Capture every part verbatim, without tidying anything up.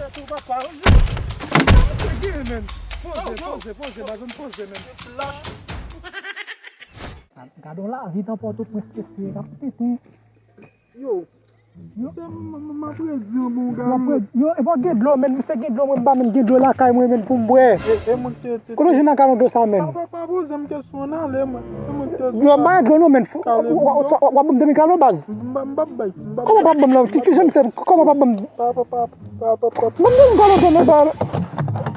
Poze, poze, poze, baz, ann poze, men. Gad on lavi nan Pòtoprens mesye, n ap tenten. Yo, yo, se m, m, m ap redi yon bon gade. Yo, e pa gen dlo, men, misye gen dlo, mwen m pa menm gen dlo lakay mwen, men, pou m bwè. E, e moun te, te, kote w jwenn nan galon dlo sa, men? Pa, pa, pa poze m kesyon, ann ale, mwen. E moun te di yo, m pa gen dlo, non, men. W, w, w, w ap ban m demi galon, baz? M, m, m p ap bay, m p ap bay. Kòman w p ap ban m la? Ki, ki jan misye, kòman w p ap ban m? Pa, pa, pa, pa, pa, pa. Ban m demi galon dlo, non, baz.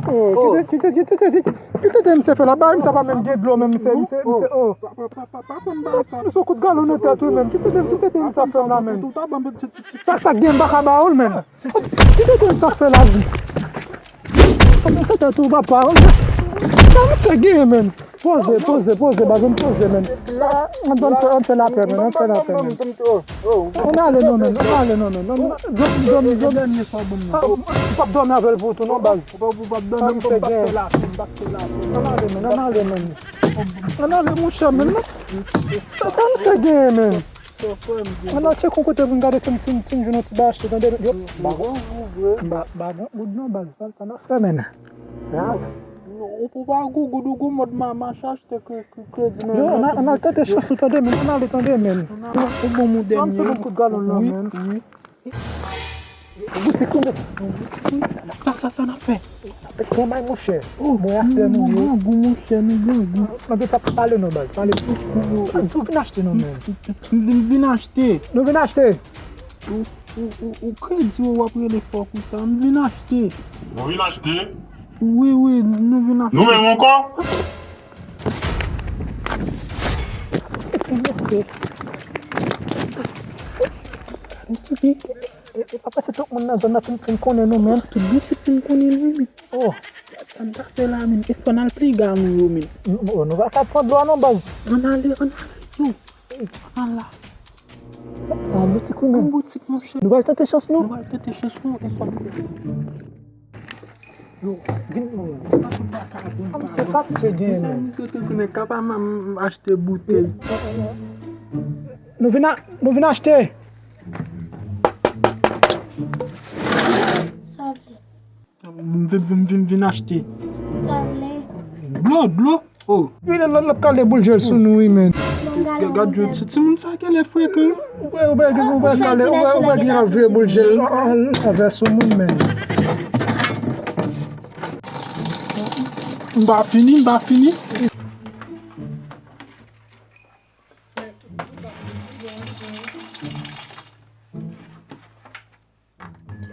Oh, kite, kite, kite, kite, kite. Kite tete misye fè la, ba misye pa menm gen dlo menm, misye, misye, misye, oh. Pa, pa, pa, pa, pa pran bagay sa. Misye kout galon nan tèt ou menm, kite tete, kite tete misye fè la menm. Sa, sa gen m pa ka ba ou l menm. Kite tete misye fè la, zi. Misye tèt ou papa, oh. Sa misye gen menm. Poze, poze, poze, baz, ann poze menm. Ann, ann fè, ann fè lapè menm, ann fè lapè menm. Ann ale non, men. Ann ale non, men. Ann, dòmi, dòmi, dòmi. Dènye sa w ban m nan. Ah, m p ap dòmi avè l pou tou non, baz. Ou p ap, ou p ap dòmi, m p ap fè lapè, m p ap fè lapè. Ann ale, men. Ann ale, men. Ann ale, monchè, men. Sa misye genyen, men. Ann al tcheke yon kote pou n gade si m, si m, si m jwenn yon ti bagay achte, tande, yo. Bagan goud vre. Ba, bagan goud non, baz, sa, sa n ap fè, men. Ou, ou pa gou goud, ou gou mòd ma, mache achte kre-, kre-, kredi nan, yo, nan ann al tante chans ou tande, men, ann ale tande, men. Ou bon moun dènye. Ban m sou kout galon nan, men. Wi, wi. Boutik ou, men. Sa, sa, sa n ap fè? Sa fè trè mal, monchè. Oh, mwen asè nou yo. Grangou, monchè, nou grangou. Mande sa pale non, baz, pale. Ou vin achte non, men. M vin achte. Nou vin achte. Ou, ou, ou, ou kredi w ap rele fò konsa. M vin achte. Nou vin achte? Wi, wi, nou vin achte. Nou menm ankò? Ti mesye. E, e, e pa prèske tout moun nan zòn nan fin, fin konnen nou, men. Tout boutik fin konnen nou, men. Oh. Sa n ta fè la, men. E fò n al pliga nou yo, men. Nou, nou, nou pa ka pran dlo a non, baz. Ann ale, ann ale, yo. Ann la. Sa, sa yon boutik, wi, men. Yon boutik, monchè. Nou pral tante chans nou. Nou pral tante chans nou, e fò nou. Yo, vin non. Sa misye, sa misye genyen, men. Misye te konnen ka pa m, m achte boutèy. Nou vin a, nou vin achte. Sa vle. M vin, vin, vin, vin achte. Sa vle. Dlo, dlo. Oh. Wi, l ap, l ap kale boul jèl sou nou, wi, men. Gad, gad, yo, ti, timoun sa genlè frekan. Ou wè, ou wè, ou wè, kale, ou wè, ou wè, gen ap vire boul jèl anvè sou moun, men. M pa fini, m pa fini.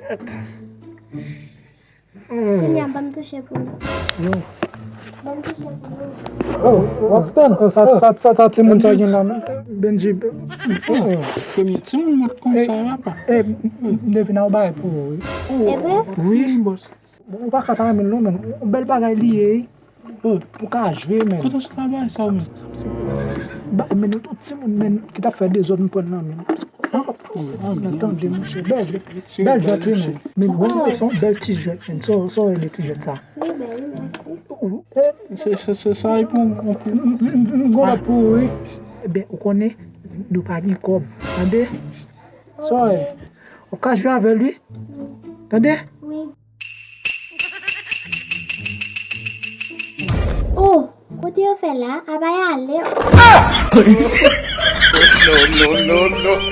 Kèt. Kounye a, ban m touche pou nou. Yo. Ban m touche pou nou. Oh, w ap tann. Oh, sa, sa, sa, sa timoun sa gen la, men. Benji. Oh, premye timoun mwen konsa, papa. Eh, m, m, m te vin a w bay pou ou, wi. E vre? Wi, bòs. Bon, ou pa ka ta renmen l non, men. Yon bèl bagay li ye, wi. Oh, pou ka jwe, men. Kote w sot la bay sa w, men? Bay, men, nou tout timoun, men, ki t ap fè dezòd, m pran nan men. Nan tande, monchè. Bèl, bèl jwèt, wi, men. Men, bon, se yon bèl ti jwèt, men. Sa, sa w rele ti jwèt sa? Li bèl, wi, mèsi. Se, se, se sa, e pou, pou. M, m, m, m gon lòt pou ou, wi. Ebyen, ou konnen, nou pa gen kòb. Tande? Sa w ye? Ou ka jwe avè l, wi. Tande? Wi. Oh, kote yo fè la? Abaya ale. Non, non, non, non.